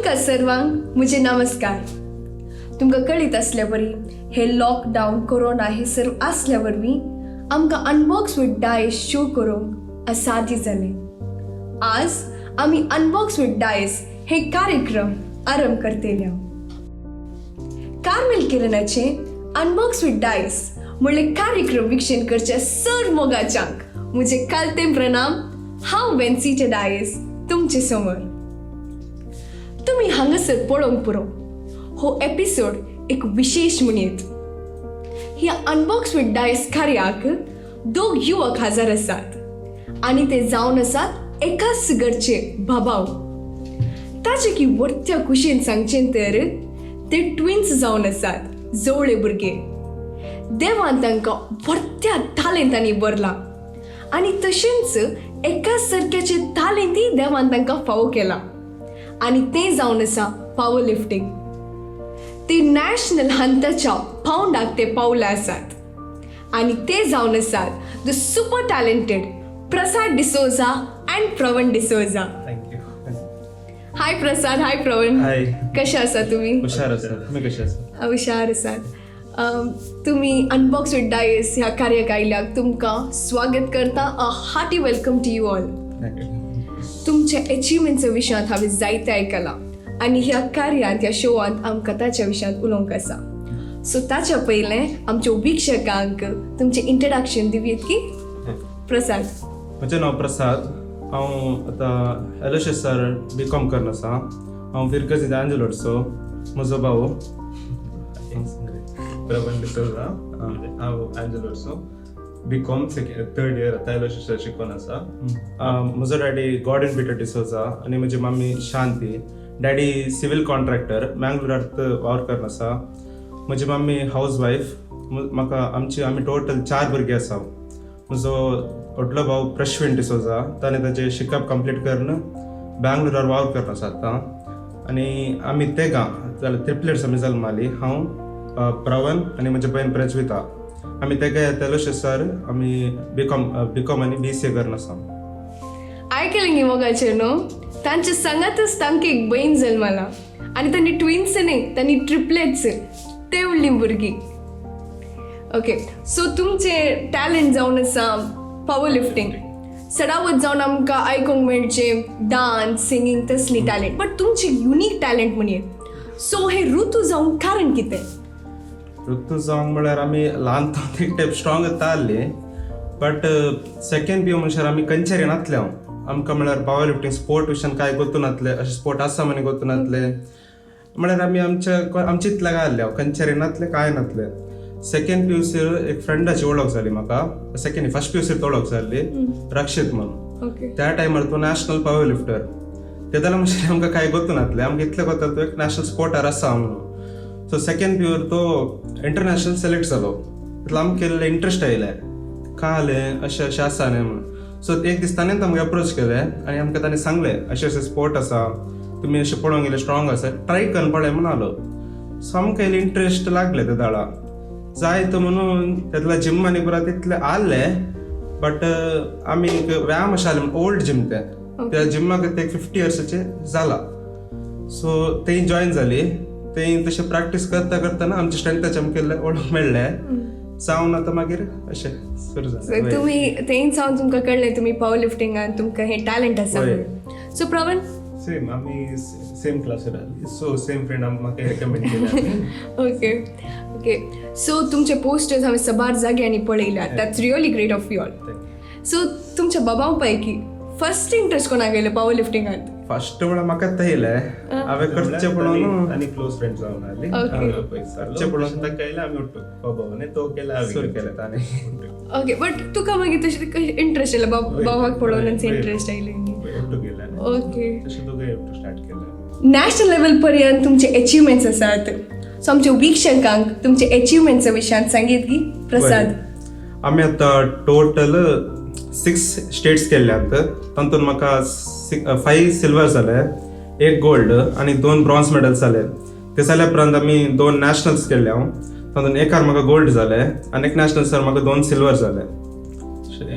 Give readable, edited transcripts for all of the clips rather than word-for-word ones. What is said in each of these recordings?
तुमकां सर्वांक म्हजे नमस्कार. तुमकां कळीत आसल्या वरी हे लॉकडावन कोरोना हे सर्व आसल्या वरवीं आमकां अनबॉक्स विथ डायस शो करूंक असाध्य जालें. आज आमी अनबॉक्स विथ डायस हे कार्यक्रम आरंभ करतले. कार्मेल किरणाचे अनबॉक्स विथ डायस म्हणले कार्यक्रम विक्षण करच्या सर्व मोगाच्यांक म्हजे कालते प्रणाम. हांव वेन्सीचे डायस तुमचे समोर. तुमी हांगासर पळोवंक पुरो, हो एपिसोड एक विशेश म्हणयेत. ह्या अनबॉक्स विथ डायस कार्याक दोग युवक हजर आसात आनी ते जावन आसात एकाच घरचे भाबाव. ताचे की वर्त्या कुशेन सांगचें तर ते ट्विन्स जावन आसात, जवळे भुरगे. देवान तांकां व्हडत्या तालेंतांनी भरला आनी तशेंच एकाच सारक्याचे तालेंतय देवान तांकां फावो केला आनी तें जावन आसा पावर लिफ्टींग. ते नॅशनल हंताच्या पावंडाक ते पावले आसात आनी ते जावन आसात the super talented Prasad D'Souza and Pravan D'Souza. Thank you. हाय प्रसाद, हाय प्रवण. हाय. कशे आसा तुमी? हुशार आसा. तुमी कशे आसा? हुशार आसात. तुमी अनबॉक्स विथ डायस ह्या कार्याक आयल्याक तुमकां स्वागत करता. A hearty welcome to you all. Thank you. तुमच्या एचिवमेंट्सा विशयांत हांवें जायतें आयकलां आनी ह्या कार्यांत, ह्या शोवांत आमकां ताच्या विशयांत उलोवंक आसा. सो ताच्या पयलें आमच्या वीक्षकांक तुमचें इंट्रोडक्शन दिवयेत की प्रसाद? म्हजें नांव प्रसाद. हांव आतां एलोशियसार बी कॉम करून आसा. हांव फिरगर्जी आंजेलोटचो. म्हजो भाव प्रवण डिसोजा. हांव आंजेलोटचो, बी कॉम थर्ड इयर आतां एलोशियसार शिकोन आसा. म्हजो डॅडी गॉर्डन पीटर डिसोजा आनी म्हजी मम्मी शांती. डॅडी सिवील कॉन्ट्रॅक्टर, मँगलोरात वावर करून आसा. म्हजी मम्मी हावज वायफ. म्हाका आमची आमी टोटल चार भुरगीं आसा. म्हजो व्हडलो भाव प्रश्विन डिसोजा, ताणें ताजें शिकप कंप्लीट करून बँगलोरार वावर करून आसा आतां. आनी आमी तेगां जाल्यार ट्रिपलेट्स आमी जल्माली. हांव, प्रवन आनी म्हजी भयण प्रज्विता. आमी तेगां एलोशियसार आमी बी कॉम आनी बी सी ए करून आसा. आयकलें गी मोगाचेर न्हू, तांच्या सांगातच तांकां एक बहीण जल्मला आनी तांणी ट्विन्स न्ही, तांणी ट्रिपलेट्स, ते व्हडलीं भुरगीं. ओके, सो तुमचे टॅलंट जावन आसा पावर लिफ्टींग. सदावत जावन आमकां आयकूंक मेळचें डान्स, सिंगींग तसली टॅलंट, बट तुमची युनीक टॅलंट म्हणयेत. सो हे ऋतू जावंक कारण कितें? ऋतू जावंक म्हळ्यार आमी ल्हान एक टायप स्ट्रॉंग आसली, बट सेकंड पी म्हणल्यार आमी खंयचेर नातले. हांव आमकां म्हळ्यार पावर लिफ्टींग स्पोर्ट विशयान कांय गोत्तू नातले, अशें स्पोर्ट आसा म्हण गोत्तू नातले. म्हळ्यार आमी आमच्या आमची इतले काय आसले, हांव खंयचेर नातले, कांय नातले. सेकंड पी एक फ्रेंडाची वळख जाली म्हाका. सेकंड, फर्स्ट पी वळख जाल्ली, रक्षीत म्हणून. त्या टायमार तो नॅशनल पावर लिफ्टर. ते जाल्यार मातशें आमकां कांय गोत्तू नातलें. आमकां इतलें गोत्ता तो एक नॅशनल स्पोर्टार आसा म्हणून. सो सेकंड पी तो इंटरनॅशनल सिलेक्ट जालो. तितलो आमकां इल्लें इंट्रस्ट आयलें, कळ्ळें अशें अशें आसा न्ही म्हणून. सो एक दीस ताणें आमकां अप्रोच केलें आनी आमकां ताणें सांगलें, अशें अशें स्पोर्ट आसा, तुमी अशें पळोवंक गेले स्ट्रॉंग आसा, ट्राय करून पळय म्हणालो. सो आमकां इल्लें इंट्रस्ट लागलें. ते दाळा जाय तो म्हणून तेतल्या जिम आनी पुरा तितलें आहलें, बट आमी एक व्यायाम अशें ओल्ड जिम तें. त्या जिमाक ते 50 इयर्साचे जाला. सो थंय जॉयन जाली. थंय तशें प्रॅक्टीस करता करतना आमच्या स्ट्रेंथाचे आमकां इल्लें वळख मेळ्ळें जावन आतां मागीर अशें सुरू जालें. तुमी थंय सावन तुमकां कळ्ळें तुमी पावर लिफ्टिंगान तुमकां हें टॅलंट आसा. वय. सो प्रवण? सेम, आमी सेम क्लासीर आसली, सो सेम फ्रेंड म्हाका रेकमेंड केले. ओके ओके सो तुमचे पोस्टर्स हांवें सबार जाग्यांनी पळयल्या. That's really great of you all. So तुमच्या बाबां पैकी फर्स्ट इंट्रस्ट कोणाक गेले पावर लिफ्टिंगात? फर्स्ट म्हळ्यार म्हाका येयलें, हांवें करचें पळोवन. आनी क्लोज फ्रेंड जावन आसली. करचें पळोवन. ताका येयलें, आमी उठ्ठो बाबा तो केला. हांवें सुरू केलें ताणें. ओके, बट तुका मागीर तशें इंट्रस्ट येयला, बाबाक पळोवन इंट्रस्ट आयले? उठ्ठो गेला. तशें दोगांय उठ्ठो स्टार्ट केलें. नॅशनल लेवल पर्यंत तुमचे एचिवमेंट्स आसात. सो आमच्या वीक्षकांक तुमचे एचिवमेंट्सा विशयांत सांगीत की प्रसाद? आमी आतां टोटल सिक्स स्टेट्स केल्ल्यात. तातूंत म्हाका फायव सिल्वर जाले, एक गोल्ड आनी दोन ब्रॉन्ज मेडल्स जाले. ते जाल्या उपरांत आमी दोन नॅशनल्स केल्ले हांव. तातूंत एकार म्हाका गोल्ड जाले आनी एक नॅशनल्सार म्हाका दोन सिल्वर जाले.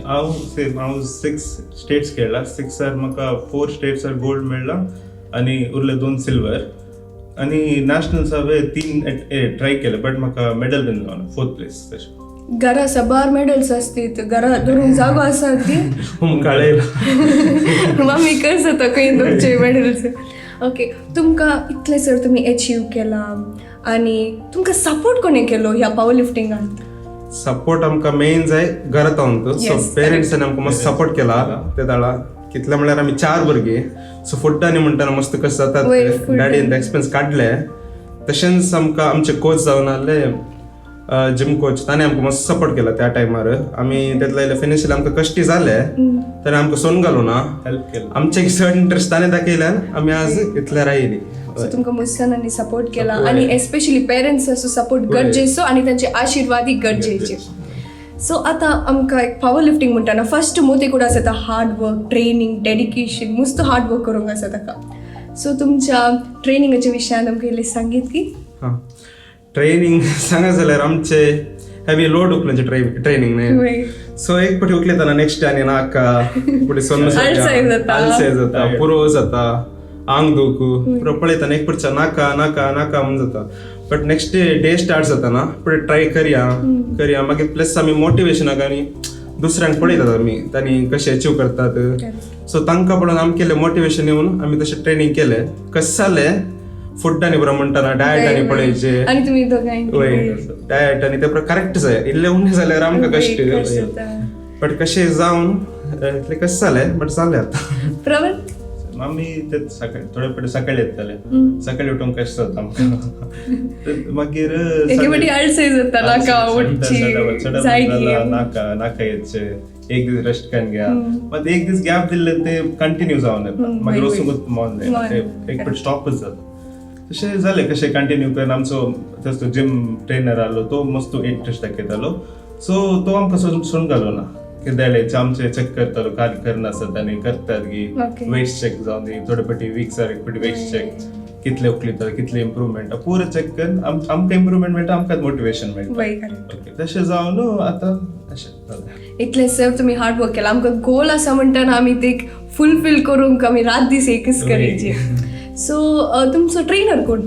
हांव सेम, हांव सिक्स स्टेट्स खेळ्ळा. सिक्सार म्हाका फोर स्टेट्सार गोल्ड मेळ्ळा. आनी उरले 2 सिल्वर. आनी नॅशनल्स हांवें 3 ट्राय केले बट म्हाका मेडल बीन जावना, 4th place तशें. घरा सबार मेडल्स असतीत, घरा धरून जागो आसा ती मम्मी कसं जाता खंय दवरचे मेडल्स. ओके, तुमकां इतलें सर तुमी एचीव केलां आनी तुमकां सपोर्ट कोणें केलो ह्या पावर लिफ्टिंगान? सपोर्ट आमकां मेन जाय घरात सो पेरेंट्सान आमकां मस्त सपोर्ट केला ते दाळा. कितले म्हणल्यार आमी 4 भुरगीं, सो फुड्डांनी म्हणटाना मस्त कशें जाता, डॅडीन एक्सपेन्स काडले. तशेंच आमकां आमचे कोच जावन आहले जिम कोच, ताणें आमकां मस्त सपोर्ट केला त्या टायमार. आमी तेतले फिनिशियल आमकां कश्टी जाले ताणें आमकां सोन घालूं ना, हेल्प केलो आमचे चड इंट्रस्ट ताणें दाखयल्यान आमी आज इतले रायली. सो तुमकां मुस्तानांनी सपोर्ट केला आनी एस्पेशली पेरंट्साचो सपोर्ट गरजेचो आनी तांचे आशिर्वादय गरजेचे. सो आतां आमकां एक पावर लिफ्टींग म्हणटाना फर्स्ट मोती कडेन आसा हार्ड वर्क, ट्रेनींग, डेडिकेशन, मस्त हार्ड वर्क करूंक आसा ताका. सो तुमच्या ट्रेनिंगाच्या विशयान आमकां इल्लें सांगीत की? हां, ट्रेनींग सांगा जाल्यार आमचे हेवी लोड उखलचे ट्रेनींग न्ही. सो एक पटी उखलेताना नेक्स्ट आनी नाका पटी सोन्नु आलसाय जाता, पुरो जाता, आंग दुखू पुरो पळयतना एक पटच्या नाका नाका नाका म्हूण जाता. बट नेक्स्ट डे स्टार्ट जाताना पळय ट्राय करया करया, मागीर प्लस आमी मोटिवेशनाक आनी दुसऱ्यांक पळयतात आमी तांणी कशें अचीव करतात. सो तांकां पळोवन आमी केलें मोटिवेशन येवन आमी तशें ट्रेनींग केलें. कशें जालें फूड आनी बरो म्हणटाना डायट आनी पळयचें आनी तुमी दोगांय डायट आनी ते करेक्ट जाय, इल्लें उणें जाल्यार आमकां कश्ट, बट कशें जावन इतलें कशें जालें बट जालें आतां. प्रवण? आमी ते सकाळी थोडे पटी सकाळी येताले, सकाळी उठूंक कशें जाता आमकां, मागीर आळसाय जाता, नाका उठची नाका नाका येचे, एक दीस रेस्ट करून घ्या, मात एक दीस गॅप दिल्ले ते कंटिन्यू जावन येता, मागीर वचूंकच मन जायना, ते एक पटी स्टॉपच जाता. तशें जालें कशें कंटिन्यू करून आमचो तसो जिम ट्रेनर आहलो तो मस्त इंट्रस्ट दाखयतालो. सो तो आमकां सोडून घालो ना, कितें जालें आमचें चॅक करतालो कार्य करनासत आनी करतात की वेट्स चॅक जावन दी, थोडे पटी वीक्सार एक पटी वेट्स चॅक, कितले उखलितात कितले इम्प्रुवमेंट पुरो चॅक करून आमकां इम्प्रुवमेंट मेळटा, आमकां मोटिवेशन मेळटा. ओके, तशें जावन आतां अशें जालें. इतलें सर तुमी हार्ड वर्क केलां, आमकां गोल आसा म्हणटाना आमी ते फुलफील करूंक आमी रात दीस एकच करीचे. सो तुमचो ट्रेनर कोण?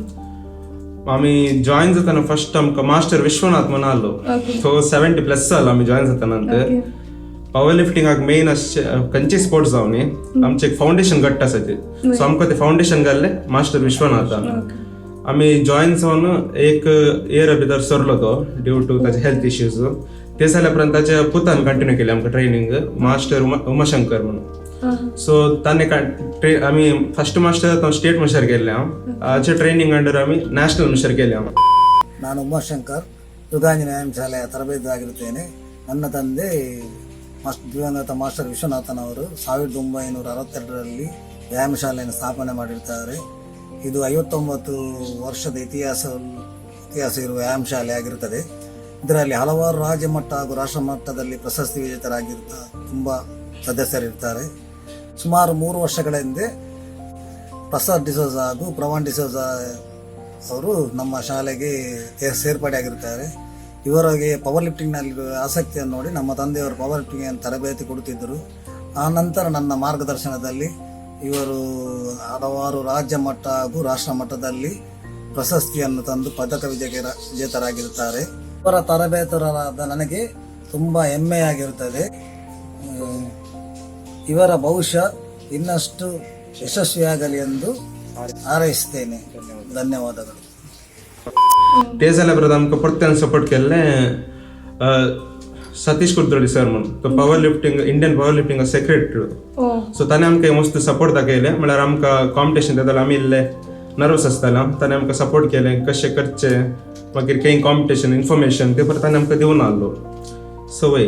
आमी जॉईन जाताना फर्स्ट आमकां मास्टर विश्वनाथ म्हूण आहलो, सो 70+ जालो आमी जॉईन जाताना. पावर लिफ्टिंगाक मेन अशें खंयचे स्पोर्ट्स जावं न्ही, आमचें एक फावंडेशन घट्ट आसाचें. सो आमकां तें फावंडेशन घाल्लें मास्टर विश्वनाथान. आमी जॉईन जावन एक इयर भितर सरलो तो ड्यू टू ताचे हेल्थ इश्यूज. ते जाल्या उपरांत ताच्या पुतान कंटिन्यू केलें आमकां ट्रेनींग, मास्टर उमाशंकर म्हणून. सो ताणें आमी फर्स्ट मास्टर तो स्टेट मशर केल्लें हांव, हाचे ट्रेनींग अंडर आमी ನ್ಯಾಷನಲ್ ಮಷರ್ केले हांव. ನಾನು ಉಮಾಶಂಕರ್, ಯುಗಾಂಜನ ವ್ಯಾಯಾಮ ಶಾಲೆಯ ತರಬೇತುದಾಗಿರುತ್ತೇನೆ. ನನ್ನ ತಂದೆ ದಿವಂಗತ ಮಾಸ್ಟರ್ ವಿಶ್ವನಾಥನ್ ಅವರು 1962ರಲ್ಲಿ ವ್ಯಾಯಾಮ ಶಾಲೆಯನ್ನು ಸ್ಥಾಪನೆ ಮಾಡಿರ್ತಾರೆ. ಇದು 59 ವರ್ಷದ ಇತಿಹಾಸ ಇರುವ ವ್ಯಾಯಾಮ ಶಾಲೆ ಆಗಿರುತ್ತದೆ. ಇದರಲ್ಲಿ ಹಲವಾರು ರಾಜ್ಯ ಮಟ್ಟ ಹಾಗೂ ರಾಷ್ಟ್ರ ಮಟ್ಟದಲ್ಲಿ ಪ್ರಶಸ್ತಿ ವಿಜೇತರಾಗಿರುತ್ತ ತುಂಬ ಸದಸ್ಯರಿರ್ತಾರೆ. ಸುಮಾರು 3 ವರ್ಷಗಳ ಹಿಂದೆ ಪ್ರಸಾದ್ ಡಿಸೋಜ ಹಾಗೂ ಪ್ರವೀಣ್ ಡಿಸೋಜ ಅವರು ನಮ್ಮ ಶಾಲೆಗೆ ಸೇರ್ಪಡೆಯಾಗಿರುತ್ತಾರೆ. ಇವರಿಗೆ ಪವರ್ ಲಿಫ್ಟಿಂಗ್ನಲ್ಲಿರುವ ಆಸಕ್ತಿಯನ್ನು ನೋಡಿ ನಮ್ಮ ತಂದೆಯವರು ಪವರ್ ಲಿಫ್ಟಿಂಗ್ ತರಬೇತಿ ಕೊಡುತ್ತಿದ್ದರು. ಆ ನಂತರ ನನ್ನ ಮಾರ್ಗದರ್ಶನದಲ್ಲಿ ಇವರು ಹಲವಾರು ರಾಜ್ಯ ಮಟ್ಟ ಹಾಗೂ ರಾಷ್ಟ್ರ ಮಟ್ಟದಲ್ಲಿ ಪ್ರಶಸ್ತಿಯನ್ನು ತಂದು ಪದಕ ವಿಜೇತರಾಗಿರುತ್ತಾರೆ. ಇವರ ತರಬೇತುದಾರರಾದ ನನಗೆ ತುಂಬ ಹೆಮ್ಮೆಯಾಗಿರುತ್ತದೆ. ಇವರ ಭವಿಷ್ಯ ಇನ್ನಷ್ಟು ಯಶಸ್ವಿಯಾಗಲಿ ಎಂದು ಹಾರೈಸುತ್ತೇನೆ. ಧನ್ಯವಾದಗಳು. ते जाल्या उपरांत आमकां परत्यान सपोर्ट केल्लें सतीश कुरतोडी सर म्हणून, तो power lifting Indian power lifting secretary. So ताणें आमकां मस्त सपोर्ट दाखयलें, म्हळ्यार आमकां कॉम्पिटिशन जातालें आमी इल्ले नर्वस आसताले, ताणें आमकां सपोर्ट केलें कशें करचें, मागीर खंय कॉम्पिटिशन इन्फॉर्मेशन ते परत ताणें आमकां दिवन आहलो. सो वय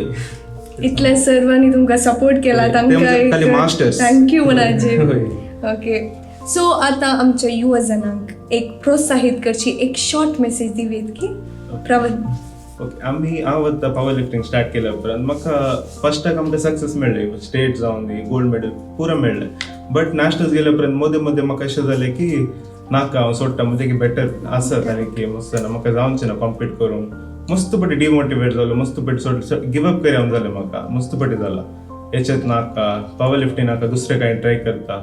इतल्या सर्वांनी तुमकां सपोर्ट केला तांकां मास्टर्स thank you म्हणाचे. ओके, सो आतां आमच्या युवा जणांक एक प्रोत्साहित करची एक शॉर्ट मेसेज दिवयत की प्रवण? ओके, आमी हांव आतां पावर लिफ्टिंग स्टार्ट केल्या उपरांत म्हाका फर्स्टाक आमकां सक्सेस मेळ्ळें, स्टेट जावन दी गोल्ड मेडल पुरो मेळ्ळें. बट नॅशनल्स गेल्या उपरांत मदें मदें म्हाका अशें जालें की नाका हांव सोडटा, म्हणजे की बेटर आसत आनी की मस्त ना म्हाका जावचें ना कॉम्पीट करूंक. मस्त पटी डिमोटिवेट जालो, मस्त पटी सोड गिव अप करी हांव जालें, म्हाका मस्त पटी जाला हेचेत नाका, पावर लिफ्टिंग नाका, दुसरें कांय ट्राय करता.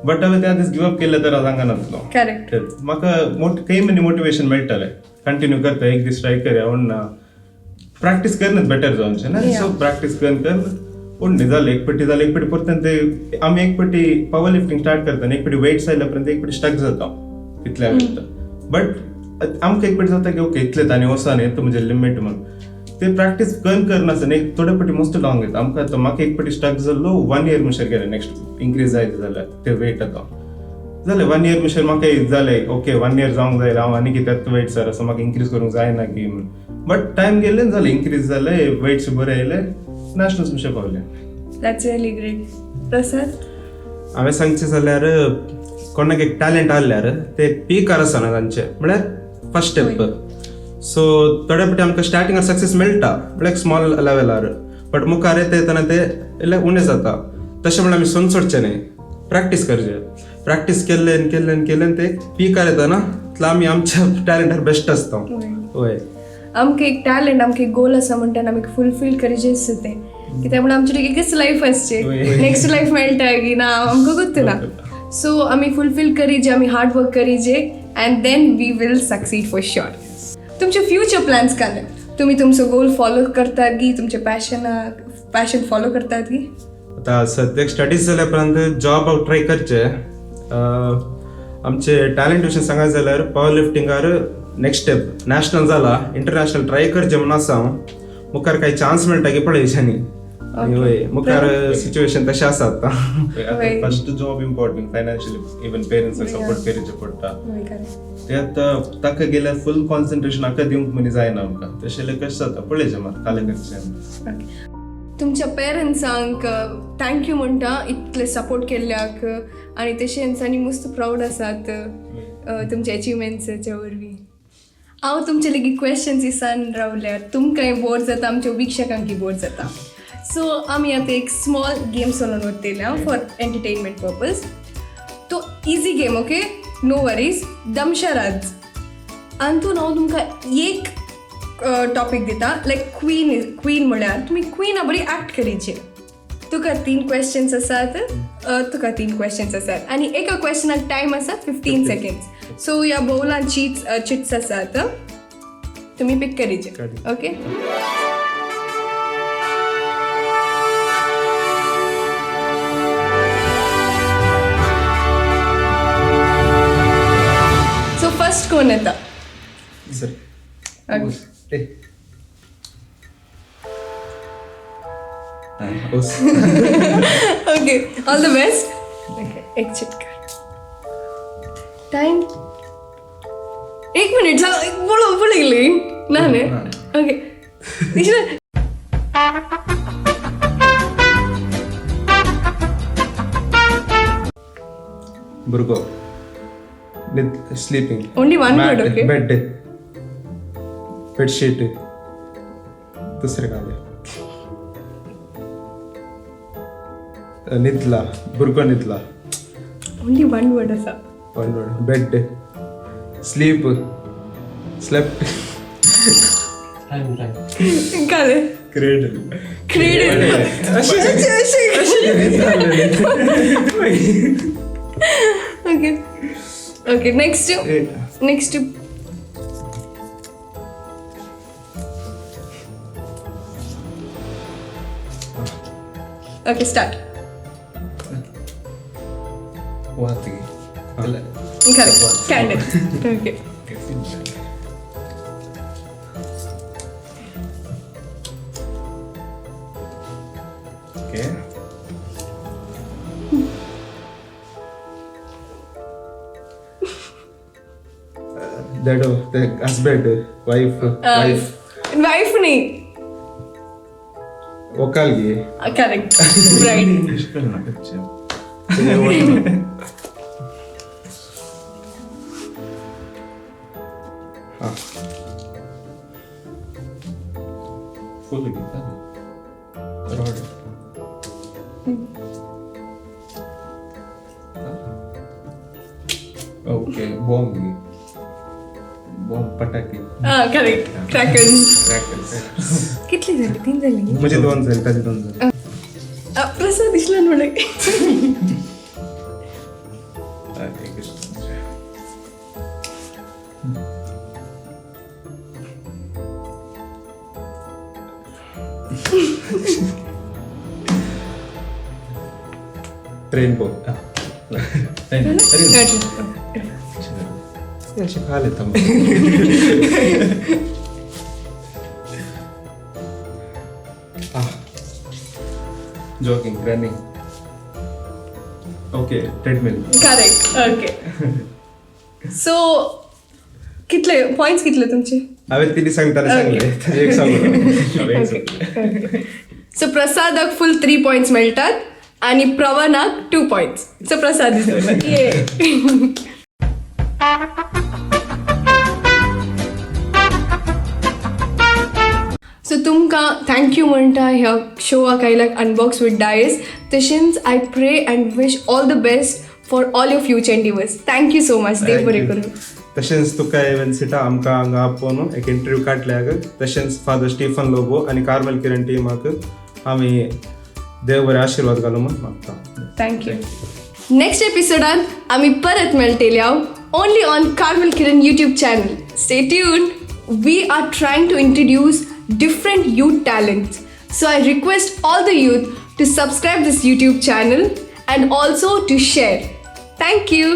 बट हांवें त्या दीस गिवअप केलें तर हांव हांगा नासलो. करेक्ट. म्हाका काही मनी मोटिवेशन मेळटालें, कंटिन्यू करता, एक दीस ट्राय करया म्हणून. प्रॅक्टीस करनच बेटर जावचें ना. सो प्रॅक्टीस करून करून उडले जालें, एक पट्टी जालें, एक पट्टी परतून ते आमी एक पट्टी पावर लिफ्टींग स्टार्ट करता, एक पट्टी वेट्स आयल्या पर्यंत एक पट्टी स्टक जाता तितल्या वयता. बट आमकां एक पट्टी जाता की ओके इतलें आनी वचोन येता म्हजें लिमीट म्हणून. ते प्रॅक्टीस करून करनासतना एक थोडे पट्टी मस्त लॉंग येता आमकां. आतां म्हाका एक पट्टी स्टक जाल्लो 1 इयर म्हणसर गेलें, नेक्स्ट इन्क्रीज जायत जाल्यार ते वेट आतां जालें 1 इयर म्हणसर म्हाका जालें ओके 1 इयर जावंक जाय, हांव आनी कित्याक वेट सर असो म्हाका इन्क्रीज करूंक जायना की म्हणून. बट टायम गेले जालें, इन्क्रीज जालें, वेट्स बरें आयले, नॅशनल्स म्हणचे पावले. That's really great. Prasad? हांवें सांगचें जाल्यार कोणाक एक टॅलंट आहल्यार ते पीकार आसना तांचे, म्हळ्यार फर्स्ट स्टेप. सो थोडे फावटी आमकां स्टार्टिंगार सक्सेस मेळटा, म्हळ्यार स्मॉल लेवलार, बट मुखार येता येतना ते इल्लें उणें जाता. तशें म्हणल्यार आमी सोन सोडचें न्ही, प्रॅक्टीस करचें. प्रॅक्टीस केल्लें केल्लें केल्लें ते पीकार येतना तितलो आमी आमच्या टॅलंटार बेस्ट आसता. हय, आमकां एक टॅलंट, आमकां एक गोल आसा म्हणटा आमी फुलफील करचें आसता तें, कित्याक म्हणून आमची एकच लायफ आसची, नेक्स्ट लायफ मेळटा की ना आमकां गोत्तू ना. सो आमी फुलफील करीजे, आमी हार्ड वर्क करीजे and then we will succeed for sure. तुमचे फ्युचर प्लॅन्स काय? तुमी तुमचो गोल फॉलो करतात की तुमचे पॅशन फॉलो करतात की? आतां सद्याक स्टडीज जाल्या उपरांत जॉब ट्राय करचे. आमचे टॅलंट विशीं सांगत जाल्यार पावर लिफ्टिंगार नेक्स्ट स्टेप नॅशनल जाला, इंटरनॅशनल ट्राय करचें म्हणून आसा हांव. मुखार कांय चान्स मेळटा की पळयच्यांनी. हय, मुखार सिच्युएशन तशें आसा आतां. First job important, financially even parents support करचें पडटा. ते आतां ताका गेल्यार फूल कॉन्सन्ट्रेशन हाका दिवंक मनी जायना आमकां, तशें जाल्यार कशें जाता पळयचें मात फाल्यां करचें. तुमच्या पेरंट्सांक thank you म्हणटा इतले सपोर्ट केल्ल्याक, आनी तशेंच आनी मस्त प्रावड आसात तुमच्या अचिवमेंट्साच्या वरवीं. हांव तुमचे लेगीत क्वेश्चन्स दिसान रावल्यार तुमकांय बोर जाता, आमच्या वीक्षकांकय बोर जाता. सो आमी आतां एक स्मॉल गेम चलोवन वतले फॉर एंटरटेनमेंट पर्पज. तो easy game, okay, no worries. Dumb charades अंतून हांव तुमकां एक टॉपीक दिता, लायक क्वीन. क्वीन म्हळ्यार तुमी क्वीना बरी एक्ट करीचे. तुका 3 क्वेश्चन्स आसात, तुका 3 क्वेश्चन्स आसात आनी एका क्वेश्चनाक टायम आसा 15 सेकंड्स. सो ह्या बावलान चिट्स आसात, तुमी पीक करीचे. ओके, सो फर्स्ट कोण येता? Sir. Okay. Okay, all the best. Okay, एक चिट टाइम 1 मिनिट बोलो बोल ना न्ही. ओके, भुरगो sleeping. Only one word, okay? Bed, bedsheet, दुसरें काय न्हिदला, भुरगो न्हिदला. ओनली वन वर्ड आसा. One word, bed, sleep, slept. काय? Cradle. Cradle. Okay okay, next next. Okay, start. वाती. Correct, candle. Okay. Okay. That the husband, wife, wife. Wife न्ही. वकालगी. Correct, bride. Full rod. Okay, bomb bomb पटाके. Correct, crackers. Crackers. कितली झाली? 3 झाली. म्हणजे 2 झाले, ताजे 2 झाले. प्रसाद दिसला म्हणून. Rainbow. अशें खाल येता. Jogging, running, okay, treadmill. Correct, okay. So कितले पॉइंट्स कितले तुमचे? हांवें तिने सांगताले, सांगले ताजे एक सांगू. सो प्रसादाक फुल 3 पॉइंट्स मेळटात आणि प्रवणाक 2 points. So Prasad is. So तुमकां thank you म्हणटा ह्या शोवाक आयल्याक अनबॉक्स विथ डायस. तशेंच I pray and wish all the best for all your future endeavours. Thank you so much. देव बरें करूं. तशेंच तुका वेन्सिटा आमकां हांगा आपोवन एक इंटरव्यू काडल्याक, तशेंच फादर स्टीफन लोबो आनी कार्मेल किरण टिमाक आमी देव बरे आशिर्वाद घालूं म्हूण मागता. Thank you. Next एपिसोडान आमी परत मेळटले हांव, only on Carmel Kiran YouTube channel. Stay tuned. We are trying to introduce different youth talents, so I request all the youth to subscribe this YouTube channel and also to share. Thank you.